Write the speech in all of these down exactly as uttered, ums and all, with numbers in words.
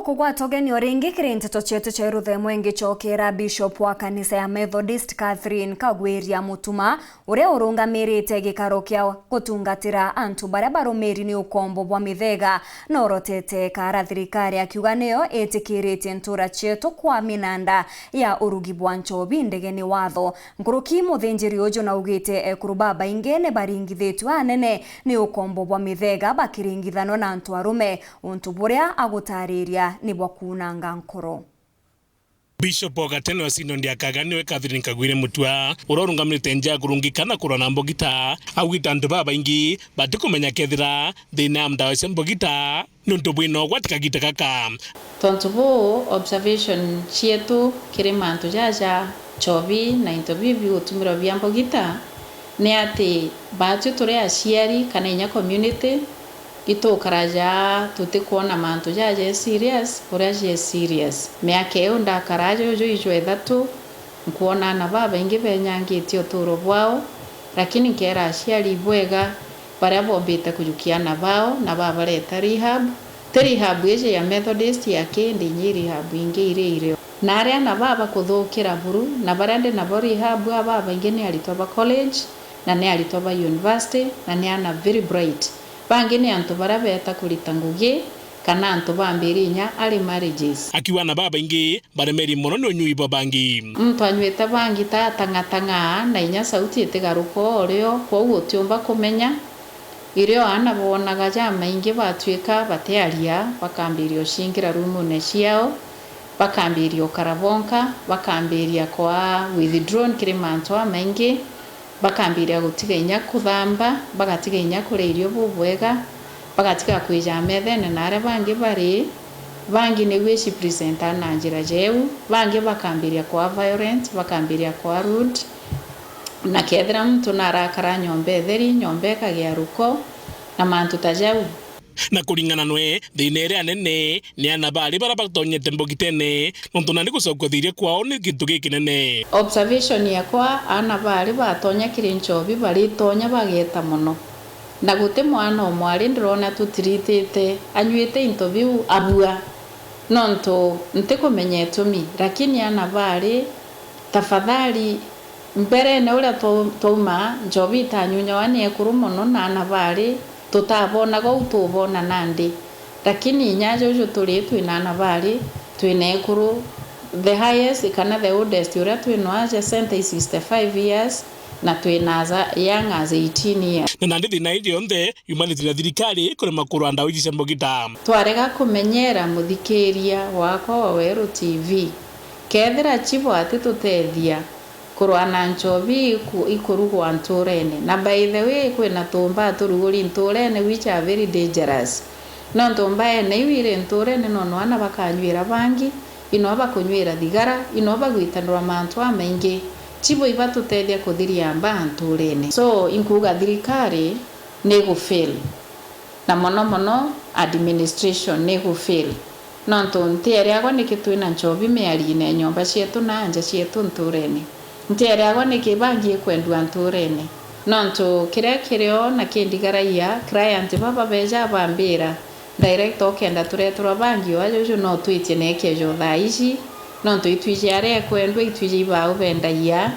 Kugwata ugeni o ringi kiri nteto cietu cia ruthemwe ngicokera Bishop wa kanisa ya Methodist Catherine Kagwiria Mutuma, uria urungamirite gikaro kia gutungatira antu baria barumiri ni ukombo bwa mithega, norotete kara thirikari akiuga niyo itikiritie ntura cietu kwa minanda ya urugi bwa nchobi ndege ni watho. Nkuruki muthinjiri uju naugite ekuru babaingi ni baringithitue anene ni ukombo bwa mithega bakiringithanwa na antu arume, untu buria agutariria ni bwa kuunanga nkoro. Bishop wa gatene wa Synod ya Kaga niwe Catherine Kagwire Mutua, uria urungamirite nja ya kurungika na kurwa na mbogita, augite antu babaingi batikumenya kethira thina ya ndawa cia mbogita niuntu bwina ugwati kagita gaka. Tontu buu, observation cietu kiri mantu jaja, nchobi na into biu bigutumirwa bia mbogita, ni ati baatwi turi aciari kana inya community, itukaraja tutikwona mantu jaja serious uria je serious. Miaka iu ndakara aja uju ijwa ithatu, nkwona aana babaingi benyangitie uturo bwao, lakini nkeera aciari ibwega baria bombite kujukia aana bao na babareta rehab. Ti rehab iji ya Methodist yaki, indi inya rehab ingi iri irio. Na aria aana baa bakuthukira buru, na baria ndi nabo rehab, aba babaingi ni aritwa ba college, na ni aritwa ba university, na ni aana very bright. Bangi ni antu baria beeta kurita ngugi, kana antu bambiri inya early marriages. Akiuga aana babaingi baremeri mono ni unyui bwa bangi. Muntu anywite bangi ta atang'atang'aa na inya sauti itigaruka o rio, kwou utiumba kumenya. Irio aana boonaga jamaingi batwika batiaria, bakambiria ucingira rumune ciao, bakambiria ukara bonka, bakambiria kwa withdrawn kiri mantu amaingi. Bakambiria gutiga inya kuthamba, bagatiga inya kuria irio bubwega, bagatiga kwija methene na aria bangi bari. Bangi niu icipresenta na njira jeu, bangi bakambiria kwa violent, bakambiria kwa rude, na kethira muntu narakara nyomba itheri, nyomba ikagia ruko na mantu ta jau. Na kuringana nwe, thina iria nene ni aana baari baria batonyete mbogitene, nontu nandi gucokua thiria kwao ni gintu gikinene. Observation yakwa, aana baari batonya kiri nchobi baritonya bageta mono, na guti mwana o mwari ndirona tutiritite anyuite into biu abua. Nontu ntikumenya itumi, lakini aana baari, tafadhali, mberene uria twau-, twauma, nchobi itanyunyawa ni ekuru mono, na aana baari tutabonaga uu tubona nandi. Lakini inya aja uju turi, twina aana baari, twina ekuru, the highest kana the oldest uria twina aja center is sixty-five years, na twina as young as eighteen years. Na nandi thina iji yonthe yumanite na thirikari kurema kurwa ndawa iji cia mbogita. Twarega kumenyera muthikiria wakwa wa Weru T V, kethira chibo atitutethia, kurwa na nchobi iku-, ikurugwa nturene. Na by the way, kwina tumbaa turuguri nturene which are very dangerous. Nontu mbaene iu iri nturene, nono aana bakanyuira bangi, ino bakunywira thigara, ino bagwitanirwa mantu amaingi. Chibo ibatutethia kuthiria mbaa nturene. So, inkuuga thirikari ni igufail. Na mono mono administration ni igufail. Nontu ntieriagwa niki twina nchobi miariine ya nyomba cietu na nja cietu nturene. Ntieriagwa niki bangi ikwendua nturene. Nontu kiria kirio na kindigaragia, client baba beja bambira, director, ukenda tureterwa bangi o aja uju no twitie na ikeja o thaa ici, nontu itwiji aria ekwendua, itwiji ibau bendagia,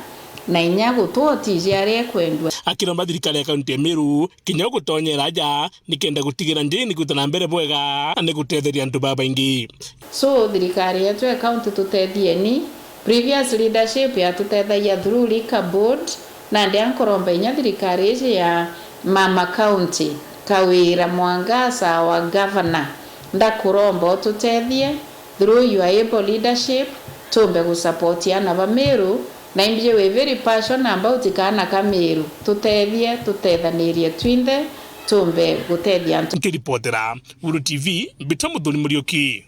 na inya gutwa utiji aria ekwendua. Akiromba thirikari ya kaunti ya Meru kinya gutonyera aja nikenda gutigira njiri ni kwita na mbere bwega na ni gutetheria antu babaingi. So, thirikari yetu ya county tutethieni. Previous leadership yatutethagia through liquor board, nandi ankuromba inya thirikari iji ya mama county, Kawira Mwangaza, our governor, ndakuromba ututethie through your able leadership, tumbe gusupport aana ba Meru, na imbiji we very passion about kaana ka Meru. Tutethie, tutethanirie twinthe, tumbe gutethia antu. Nkiripotera Weru T V, mbita Muthoni Muriuki.